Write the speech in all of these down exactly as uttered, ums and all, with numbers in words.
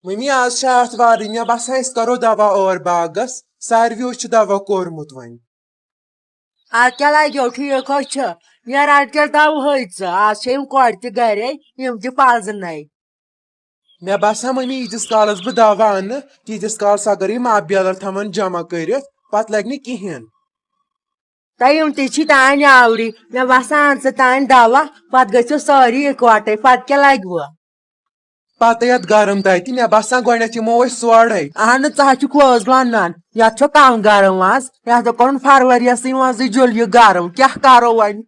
مٔمی، آز چھِ آتھوارٕے، مےٚ باسان أسۍ کَرو دوا اور باغس، ساروِیو چھُ دوا کوٚرمُت وۄنۍ۔ اَدٕ کیٛاہ لَگیو، ٹھیٖک حظ چھُ، نیران تیٚلہِ دَوہٕے ژٕ، آز چھِ یِم کۄڑِ تہِ گَرے، یِم تہِ پَزنَے۔ مےٚ باسان مٔمی، ییٖتِس کالس بہٕ دوا اَنہٕ، تیٖتِس کالس اگر یِم آبہٕ بیلر تھاوَن جمع کٔرِتھ، پتہٕ لگہِ نہٕ کِہیٖنۍ۔ تۄہہِ یِم تہِ چھی تانۍ آورٕے، مےٚ باسان اَن ژٕ تانۍ دوا، پتہٕ گٔژھِو سٲری اِکوٹے، پتہٕ کیٛاہ لگہِ وۄنۍ؟ پتہٕ یتھ گرم تتہِ، مےٚ باسان گۄڈٕنٮ۪تھ یِمو أسۍ سورے۔ اہن، ژٕ ہا چھُکھ پوٚز ونان، یتھ چھُ کم گرم آز، یتھ چھُ کوٚرمُت فرؤریسٕے منٛزٕے جُلیُک گرم، کیٛاہ کرو وۄنۍ؟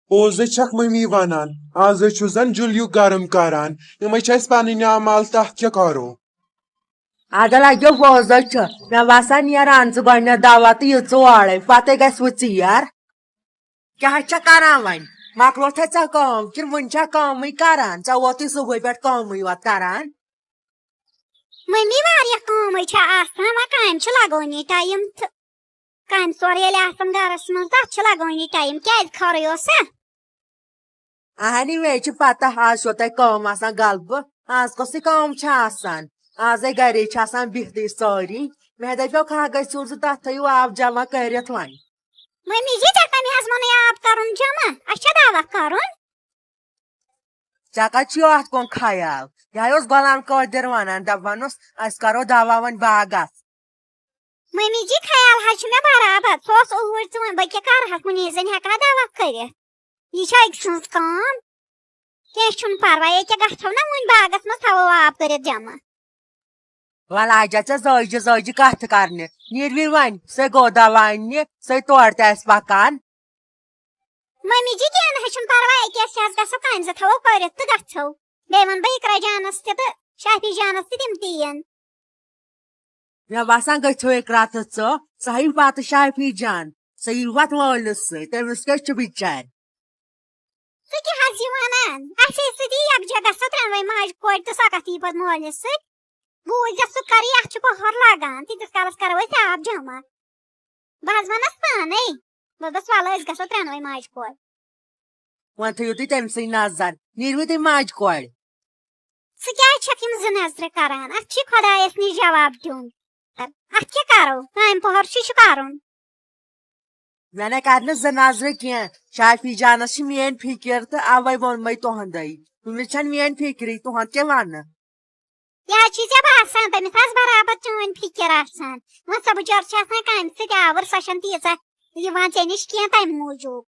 پوٚزٕے چھکھ مٔمی ونان، آزے چھُ زن جُلیُک گرم کران، یِمے چھِ اَسہِ پنٕنۍ اعمال، تتھ کیٛاہ کرو؟ اَدٕ لگیو پوٚزٕے چھُ، مےٚ باسان نیران ژٕ گۄڈٕنٮ۪تھ دوا تہٕ یہِ ژٕ اورَے، پتے گژھِ وۄنۍ ژیر۔ کیٛاہ چھےٚ کران وۄنۍ؟ مۄکلوتھے ژےٚ کٲم کِنہٕ وُنہِ چھےٚ کٲمٕے کران؟ ژےٚ ووتُے صُبحٲے پٮ۪ٹھ کٲمٕے یوت کران۔ مٔمی، واریاہ کٲمٕے چھےٚ آسان، وۄنۍ کامہِ چھُ لگٲنی ٹایم تہٕ کامہِ سورُے ییٚلہِ آسان گرس منٛز، تتھ چھُ لگٲنی ٹایم۔ کیٛازِ خٲرٕے اوسا؟ اہنی، مےٚ چھِ پتہ، آز چھو تۄہہِ کٲم آسان غلبہٕ، آز کۄسٕے کٲم چھِ آسان؟ آزے گرے چھِ آسان بِہتٕے سٲری۔ مےٚ دپیو، کھاہ گژھِ سیوٚد زٕ، تتھ تھٲیِو آب جمع کٔرِتھ وۄنۍ۔ مٔمی جی، ژےٚ کمہِ حظ ووٚنُے آب کرُن جمع؟ اَسہِ چھا دعوت کرُن؟ ژےٚ کتہِ چھُے اتھ کُن خیال؟ یہے اوس غلام قٲدر ونان، دپان اوس، أسۍ کرو دوا وۄنۍ باغس۔ مٔمی جی، خیال حظ چھُ مےٚ برابر۔ سُہ اوس اوٗرۍ، ژٕ وَن، بہٕ کیٛاہ کَرٕ ہا؟ کُنی زٔنۍ ہٮ۪کہٕ ہا دوا کٔرِتھ؟ یہِ چھا أکۍ سٕنٛز کٲم؟ کینٛہہ چھُنہٕ پَرواے، ییٚکیٛاہ گژھو نا وُنہِ باغَس منٛز، تھاوو آب کٔرِتھ جمع۔ وَلہٕ، آیہِ جا ژےٚ زٲوجہِ زٲوجہِ کَتھٕ کَرنہِ۔ نیٖروِ وۄنۍ، سُے گوٚو دوا اَننہِ، سُے تورٕ تہِ آسہِ پَکان۔ مٔمی جی، کینٛہہ نہ حظ چھُنہٕ پَرواے، أکیٛاہ أسۍ حظ گژھو کامہِ زٕ تھاوو کٔرِتھ تہٕ گژھو۔ بیٚیہِ وَنہٕ بہٕ اِقرا جانَس تہِ تہٕ شافی جانَس تہِ، تِم تہِ یِن۔ مےٚ باسان، گٔژھِو اِقرا تہٕ ژٕ، سۄ ہیٚیِو پَتہٕ شافی جان، سۄ یِیہِ پَتہٕ مٲلِس سۭتۍ، تٔمِس کیٛاہ چھُ بِچارِ؟ ژٕ کیٛاہ حظ یہِ وَنان؟ اَسے سۭتۍ یی یَکجاہ گژھو ترٛٮ۪نوَے ماجہِ کورِ تہٕ سۄ کَتھ یی پَتہٕ مٲلِس سۭتۍ؟ بوٗلۍ گژھِ سُہ کَرٕ، یَتھ چھُ پۄہَر لَگان، تیٖتِس کالَس کَرو أسۍ آب جمع۔ بہٕ حظ وَنَس پانَے۔ بہٕ دوٚپُس، وَلہٕ، أسۍ گژھو ترٛٮ۪نوَے ماجہِ کورِ۔ وۄنۍ تھٲیِو تُہۍ تٔمۍ سٕے نظر، نیٖرِو تُہۍ ماجہِ کورِ۔ ژٕ کیٛازِ چھَکھ یِم زٕ نظرٕ کران؟ اَتھ چھِ خۄدایَس نِش جواب دیُن۔ اَتھ کیٛاہ کرو؟ کامہِ پۄہَر چھُ، چھُ کرُن۔ مےٚ نَے کَرِ نہٕ زٕ نظرٕ کینٛہہ۔ شافی جانَس چھِ میٛٲنۍ فِکِر تہٕ اَوَے ووٚنمَے تُہُنٛدَے۔ تٔمِس چھَنہٕ میٛٲنۍ فِکرٕے، تُہُنٛد کیٛاہ وَنہٕ؟ یہِ حظ چھُے ژےٚ باسان، تٔمِس آسہِ برابر چٲنۍ فِکِر آسان۔ وۄنۍ سۄ بِچٲر چھِ آسان کامہِ سۭتۍ آوُر، سۄ چھَنہٕ تیٖژاہ یِوان ژےٚ نِش کینٛہہ تَمہِ موٗجوٗب۔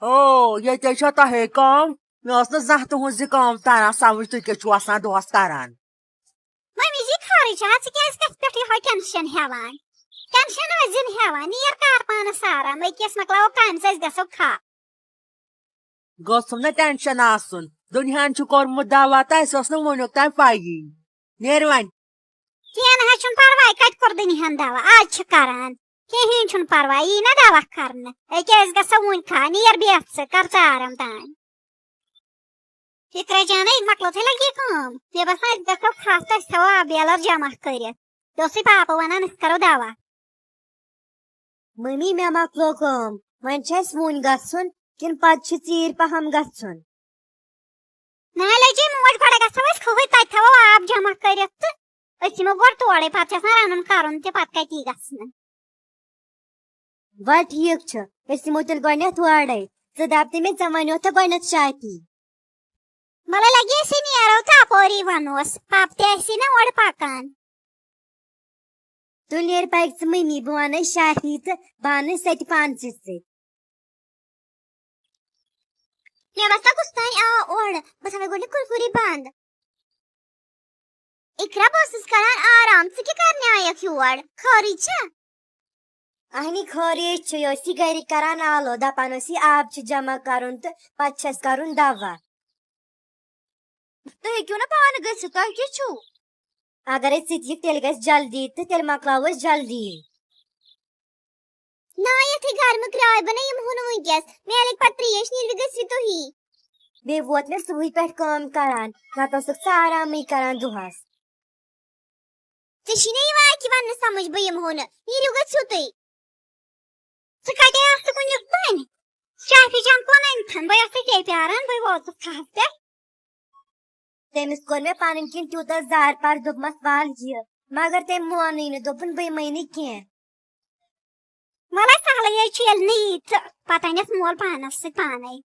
او، ییٚتے چھو تۄہے کٲم۔ مےٚ ٲس نہٕ زانٛہہ تُہٕنٛز یہِ کٲم تران سمجھ، تُہۍ کیٛاہ چھِو آسان دۄہس کران؟ مٔمی جی، خٲرٕے چھا؟ ژٕ کیٛازِ کتھ پٮ۪ٹھ یِہوے ٹینشن ہٮ۪وان؟ ٹینشن ٲسۍ زِ نہٕ ہٮ۪وان، نیر کار پانس آرام، أکِس مۄکلاوو کامہِ زٕ، أسۍ گژھو کھا۔ گوٚژھُم نہٕ ٹینشن آسُن۔ دُنیاہن چھُ کوٚرمُت دوا تہٕ اَسہِ ٲس نہٕ وُنیُک تام پَیی۔ نیر وۄنۍ۔ کینٛہہ نہ حظ چھُنہٕ پرواے، کتہِ کوٚر دُنیاہن دوا؟ آز چھِ کران۔ کِہیٖنۍ چھُنہٕ پرواے، یی نہ دوا کرنہٕ۔ أکیٛاہ أسۍ گژھو وُنۍ کھا، نیر بیٚہہ ژٕ، کر ژٕ آرام تام۔ فِکرا جانے، مۄکلٲوتھٕے لگہِ یہِ کٲم۔ مےٚ باسان، أسۍ گژھو کھا تہٕ أسۍ تھاوو آب بیلر جمع کٔرِتھ۔ یہِ اوسُے پاپہٕ ونان، أسۍ کرو دوا۔ مٔمی، مےٚ مۄکلٲو کٲم۔ وۄنۍ چھُ اَسہِ وُنۍ گژھُن کِنہٕ پتہٕ چھُ ژیٖرۍ پہم گژھُن؟ نہ لجے موج، گۄڈٕ گژھو أسۍ کھوہٕے، تتہِ تھاوو آب جمع کٔرِتھ تہٕ أسۍ یِمو گۄڈٕ تورے، پتہٕ چھُ آسان رنُن کرُن تہِ، پتہٕ کتہِ یی گژھنہٕ؟ وَلہٕ ٹھیٖک چھُ، أسۍ یِمو تیٚلہِ گۄڈٕنٮ۪تھ اورَے۔ ژٕ دَپ تٔمِس، ژےٚ وَنیوتھٕ گۄڈٕنٮ۪تھ شافی۔ وَلہٕ لَگہِ أسۍ نیرو تہٕ اَپٲری وَنوس، پَپہٕ تہِ آسی نہ اورٕ پَکان۔ تُلۍ نیر پَکھ ژٕ مٔمی، بہٕ وَنَے شافی تہٕ بہٕ اَنَے سۄ تہِ پانسٕے سۭتۍ۔ مےٚ باسان کُس تام آو اورٕ، بہٕ تھاوَے گۄڈٕ کرکُری بنٛد۔ اقرا، بہٕ ٲسٕس کران آرام، ژٕ کیٛاہ کرنہِ آیکھ یور؟ خٲرٕے چھا؟ اہنی، خٲرٕے چھُ، یہِ ٲس یہِ گرِ کران آلو، دپان ٲس یہِ آب چھُ جمع کرُن تہٕ پتہٕ چھُ اَسہِ کرُن دوا۔ تُہۍ ہیٚکِو نہٕ پانہٕ گٔژھِتھ، تۄہہِ کیٛاہ چھُو؟ اگرے ژٕ تہِ یِکھ، تیٚلہِ گژھِ جلدی تہٕ تیٚلہِ مۄکلاوو أسۍ جلدی۔ نا، یتھٕے گرمہٕ کرٛاے بہٕ نہ یِمہٕ ہُہ نہٕ وٕنکیٚس۔ میلٕکۍ پتہٕ ترٛیش، نیٖرِو گٔژھِو تُہی۔ بیٚیہِ ووت مےٚ صُبحٕے پٮ۪ٹھ کٲم کران، نتہٕ ٲسٕکھ ژٕ آرامٕے کران دۄہس۔ ژےٚ چھی نہ یِوان اَکہِ وَننہٕ سمجھ، بہٕ یِمہٕ ہُہ نہٕ۔ نیٖرِو گٔژھِو تُہۍ۔ ژٕ کَتہِ ٲسٕکھ وٕنیُک تام؟ شافی جان کُن أنۍتھَن؟ بہٕ ٲسٕس ژےٚ پیاران، بہٕ ووتُس تھَہَس پٮ۪ٹھ۔ تٔمِس کوٚر مےٚ پنٕنۍ کِنۍ تیوٗتاہ زارٕ پار، دوٚپمس، "ول یہِ"، مگر تٔمۍ مونُے نہٕ، دوٚپُن، "بٕے مٲنی کینٛہہ۔" وَلہٕ سہلٕے حظ چھُ، ییٚلہِ نہٕ یی تہٕ پَتہٕ اَنٮ۪س مول پانَس سۭتۍ پانَے۔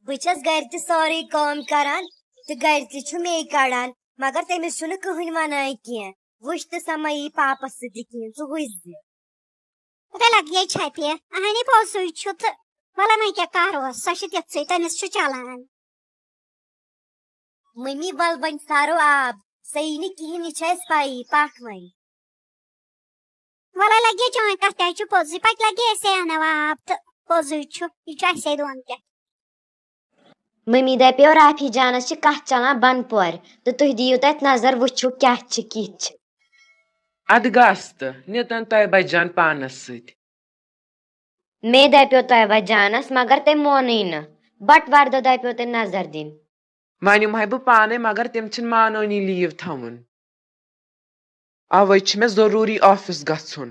بہٕ چھَس گَرِ تہِ سٲرٕے کٲم کَران تہٕ گَرِ تہِ چھُ مے کَڑان، مگر تٔمِس چھُنہٕ کٕہٕنۍ وَنان کینٛہہ۔ وٕچھ تہٕ سۄ مہ یی پاپَس سۭتۍ تہِ کِہیٖنۍ، ژٕ وٕچھ زِ۔ تیٚلہِ لَگہِ یے چھَپہِ، اَہَنہِ پوٚزُے چھُ تہٕ وَلہٕ وۄنۍ کیٛاہ کَرو، سۄ چھِ تِژھٕے، تٔمِس چھُ چَلان۔ مٔمی، وَل وۄنۍ سارو آب، سۄ یی نہٕ کِہیٖنۍ، یہِ چھِ اَسہِ پَیی، پَکھ وۄنۍ۔ وَلَے لَگہِ چٲنۍ کَتھ تہِ چھُ پوٚزُے، پَتہٕ لَگہِ اَسے اَنو آب تہٕ پوٚزُے چھُ، یہِ چھُ اَسے دۄن تہِ۔ مٔمی دَپیو، رافی جانَس چھِ کَتھ چَلان بَنہٕ پورِ تہٕ تُہۍ دِیِو تَتہِ نظر، وٕچھِو کیٛاہ چھِ، کِتھ چھِ۔ اَدٕ گژھ تہٕ نِتَن طیبہ جان پانَس سۭتۍ۔ مے دَپیو طیبہ جانَس، مگر تٔمۍ مونُے نہٕ۔ بَٹوارِ دۄہ دَپیو تٔمۍ نظر دِنۍ۔ وۄنۍ یِمہٕ ہا بہٕ پانَے، مگر تٔمۍ چھِنہٕ مانٲنی لیٖو تھاوُن۔ اَوَے چھُ مےٚ ضروٗری آفِس گژھُن۔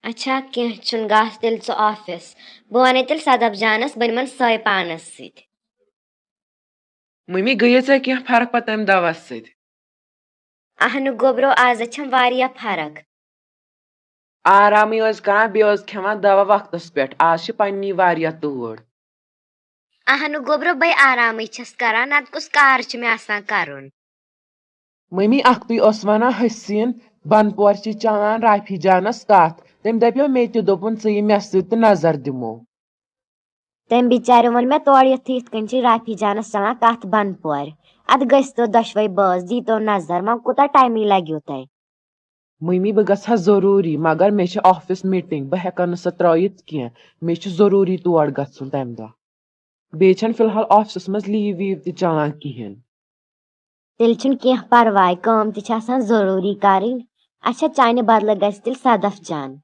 اچھا، کینٛہہ چھُنہٕ، گژھ تیٚلہِ ژٕ آفِس۔ بہٕ وَنَے تیٚلہِ صدف جانَس، بہٕ نِمَن سۄے پانَس سۭتۍ۔ مٔمی، گٔیے ژےٚ کینٛہہ فرق پَتہٕ تَمہِ دوا سۭتۍ؟ اہنُو گوٚبرو، آز چھَم واریاہ فرق۔ آرامٕے ٲس کران، بیٚیہِ ٲس کھٮ۪وان دوا وقتس پٮ۪ٹھ۔ آز چھِ پننی واریاہ تۭر۔ اہنُو گوٚبرو، بے آرامٕے چھَس کران، نتہٕ کُس کار چھُ مےٚ آسان کرُن؟ مٔمی، اکھتُے ٲس ونان حسیٖن، بنہٕ پور چھِ چلان رافی جانس کتھ۔ تٔمۍ دپیو مےٚ تہِ، دوٚپُن، "ژٕ یہِ مےٚ سۭتۍ تہٕ نظر دِمو۔" تٔمۍ بِچارِ ووٚن مےٚ تورٕ یِتھٕے، یِتھ کٔنۍ چھِ رافی جانَس چَلان کَتھ بَنہٕ پورِ۔ اَدٕ گٔژھۍ تو دۄشوَے بٲژ، دی تو نظر، وۄنۍ کوٗتاہ ٹایمٕے لَگیو تۄہہِ؟ مٔمی، بہٕ گژھٕ ہا ضروٗری، مگر مےٚ چھِ آفِس میٖٹِنٛگ، بہٕ ہٮ۪کَن نہٕ سۄ ترٛٲیِتھ کینٛہہ۔ مےٚ چھُ ضروٗری تور گژھُن تَمہِ دۄہ۔ بیٚیہِ چھَنہٕ فی الحال آفِسَس منٛز لیٖو ویٖو تہِ چَلان کِہیٖنۍ۔ تیٚلہِ چھُنہٕ کینٛہہ پرواے، کٲم تہِ چھِ آسان ضروٗری کَرٕنۍ۔ اچھا، چانہِ بدلہٕ گژھِ تیٚلہِ صدف جان۔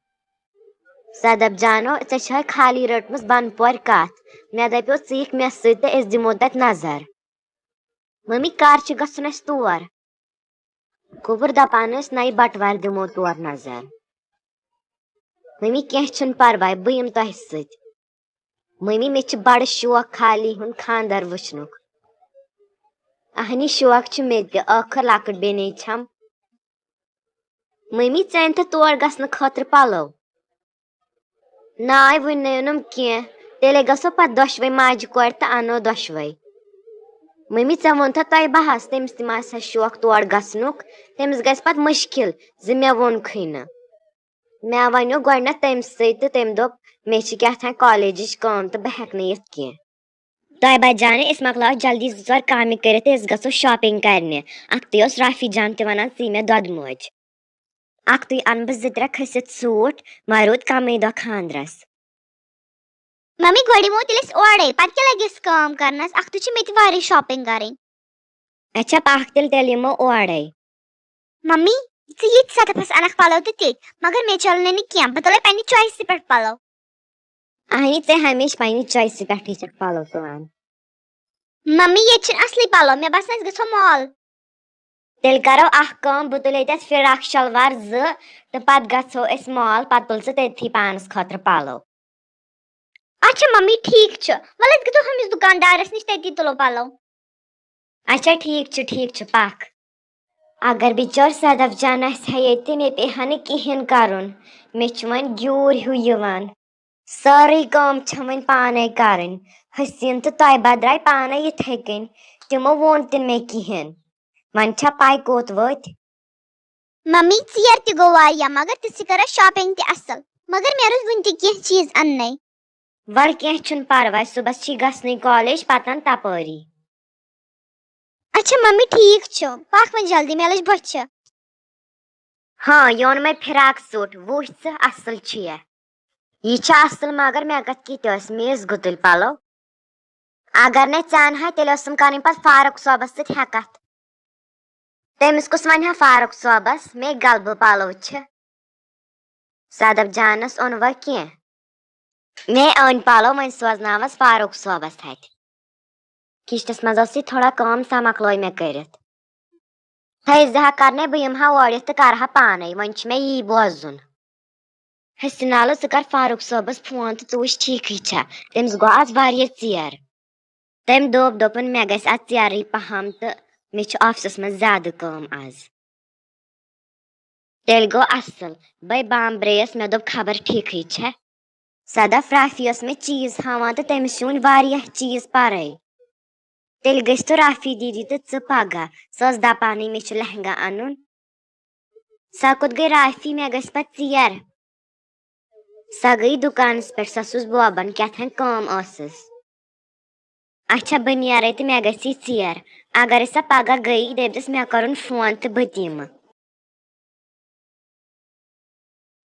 صدف جانو، ژےٚ چھےٚ خالی رٔٹمٕژ بنہٕ پورِ کَتھ؟ مےٚ دَپیو، ژٕ یِکھ مےٚ سۭتۍ تہٕ أسۍ دِمو تَتہِ نظر۔ مٔمی، کر چھُ گژھُن اَسہِ تور؟ گوٚبُر، دَپان ٲسۍ، نَیہِ بَٹوارِ دِمو تور نظر۔ مٔمی، کینٛہہ چھُنہٕ پرواے، بہٕ یِمہٕ تۄہہِ سۭتۍ۔ مٔمی، مےٚ چھُ بڑٕ شوق خالی ہُنٛد خانٛدر وٕچھنُک۔ اہنی، شوق چھُ مےٚ تہِ، ٲخٕر لۄکٕٹ بیٚنے چھَم۔ مٔمی، ژےٚ أنۍ تہٕ تور گژھنہٕ خٲطرٕ پلو؟ ناے، وُنہِ نہٕ أنُم کینٛہہ۔ تیٚلے گژھو پتہٕ دۄشوے ماجہِ کورِ تہٕ اَنو دۄشوے۔ مٔمی، ژےٚ ووٚن تھا تۄہہِ بہس، تٔمِس تہِ ما آسہِ ہا شوق تور گژھنُک؟ تٔمِس گژھِ پتہٕ مُشکِل زِ مےٚ ووٚنکھٕے نہٕ۔ مےٚ وَنیو گۄڈٕنٮ۪تھ تٔمۍ سۭتۍ تہٕ تٔمۍ دوٚپ، "مےٚ چھِ کیٛاہ تام کالجِچ کٲم تہٕ بہٕ ہٮ۪کہٕ نہٕ یِتھ کینٛہہ۔" طیبہ جانہِ، أسۍ مۄکلاوو جلدی زٕ ژور کامہِ کٔرِتھ تہٕ أسۍ گژھو شاپِنٛگ کرنہِ۔ اَکھتُے اوس رافی جان تہِ وَنان، "ژٕے مےٚ دۄدٕ موج۔" اَکھتُے اَنہٕ بہٕ زٕ ترٛےٚ کھٔسِتھ سوٗٹ، وۄنۍ روٗد کَمٕے دۄہ خانٛدرَس۔ ممی، گۄڈٕ یِمو تیٚلہِ أسۍ اورَے، پَتہٕ کیٛاہ لَگہِ اَسہِ کٲم کَرنَس؟ اَکھتُے چھِ مےٚ تہِ واریاہ شاپِنٛگ کَرٕنۍ۔ اچھا، پَکھ تیٚلہِ، تیٚلہِ یِمو اورَے۔ ممی، ژٕ ییٚتہِ صدفَس اَنَکھ پَلو تہٕ تیٚتہِ، مگر مےٚ چَلنٕے نہٕ کینٛہہ، بہٕ تُلَے پنٛنہِ choiceہِ پٮ۪ٹھ پَلو۔ اَہنی، ژےٚ ہمیشہِ پنٛنہِ choiceہِ پٮ۪ٹھٕے چھَکھ پَلو تُلان۔ ممی، ییٚتہِ چھِنہٕ اَصلٕے پَلو، مےٚ باسان أسۍ گژھو mall۔ تیٚلہِ کَرو اَکھ کٲم، بہٕ تُلے تَتہِ فِراک شَلوار زٕ تہٕ پَتہٕ گژھو أسۍ mall، پَتہٕ تُل ژٕ تٔتھی پانَس خٲطرٕ پَلو۔ اچھا ممی، ٹھیٖک چھُ، وَلہٕ أسۍ گژھو ہُمِس دُکاندارَس نِش، تٔتی تُلو پَلو۔ اچھا، ٹھیٖک چھُ، ٹھیٖک چھُ، پَکھ۔ اگر بِچٲر صدف جان آسہِ ہا ییٚتہِ، مےٚ پیٚیہِ ہا نہٕ کِہیٖنۍ کَرُن۔ مےٚ چھُ وۄنۍ گیوٗر ہیوٗ یِوان۔ سٲرٕے کٲم چھےٚ وۄنۍ پانَے کَرٕنۍ۔ حسیٖن تہٕ طیبہ درٛاے پانَے یِتھَے کٔنۍ۔ تِمو ووٚن تہِ نہٕ مےٚ کِہیٖنۍ۔ وۄنۍ چھا پَے کوٚت وٲتۍ؟ ممی، ژیر تہِ گوٚو واریاہ، مگر ژٕ چھِ کران shopping تہِ اصل۔ مگر مےٚ روٗدۍ وُنہِ تہِ کینٛہہ چیٖز اننَے۔ وَلہٕ، کینٛہہ چھُنہٕ پرواے، صُبحس چھی گژھنٕے college، پتہٕ اَن تپٲری۔ اچھا ممی، ٹھیٖک چھُ، پکھ وۄنۍ جلدی، مےٚ لٔج بۄچھِ۔ ہاں، یہِ اوٚن مےٚ فراک suit، وٕچھ ژٕ، اصل چھُ یہِ۔ یہِ چھُ اصل، مگر مےٚ کتھ کِتھ ٲسۍ میٖز گُتٕلۍ پلو۔ اگر نے ژےٚ انہاے، تیٚلہِ ٲسٕم کرٕنۍ پتہٕ فاروق صٲبس سۭتۍ ہٮ۪کتھ۔ تٔمِس کُس ونہِ ہا فاروق صٲبس، مے غلبہٕ پلو چھِ؟ صدف جانس اوٚن وۄنۍ کینٛہہ۔ مے أنۍ پلو، وۄنۍ سوزناوس فاروق صٲبس اتھِ۔ کچنس منٛز ٲسٕے تھوڑا کٲم، سۄ مۄکلٲے مےٚ کٔرِتھ۔ ہے زِ ہا کرنے، بہٕ یِمہٕ ہا اورٕ یِتھ تہٕ کرٕ ہا پانے، وۄنۍ چھُ مےٚ یی بوزُن۔ حسنالو، ژٕ کر فاروق صٲبس فون تہٕ ژٕ وٕچھ ٹھیٖکھٕے چھا، تٔمِس گوٚو آز واریاہ ژیر۔ تٔمۍ دوٚپ، دوٚپُن، "مےٚ گژھِ اَتھ ژیرٕے پَہَم تہٕ مےٚ چھُ آفسَس منٛز زیادٕ کٲم آز۔" تیٚلہِ گوٚو اَصٕل، بہٕ بامبرییَس، مےٚ دوٚپ، خبر ٹھیٖکٕے چھےٚ۔ صدف، رافی ٲس مےٚ چیٖز ہاوان تہٕ تٔمِس چھِ وٕنہِ واریاہ چیٖز پَرَے۔ تیٚلہِ گٔژھۍ تہٕ رافی دیٖدی تہٕ ژٕ پَگاہ، سۄ ٲس دَپانٕے مےٚ چھُ لہنگا اَنُن۔ سۄ کوٚت گٔے رافی؟ مےٚ گژھِ پَتہٕ ژیر۔ سۄ گٔے دُکانَس پٮ۪ٹھ، سۄ ٲسٕس بوبَن، کیٛاہ تام کٲم ٲسٕس۔ اچھا، بہٕ نیرَے تہٕ مےٚ گژھِ ژیر۔ اگرے سۄ پگاہ گٔیی، دٔپۍزٮ۪س مےٚ کَرُن فون تہٕ بہٕ تہِ یِمہٕ۔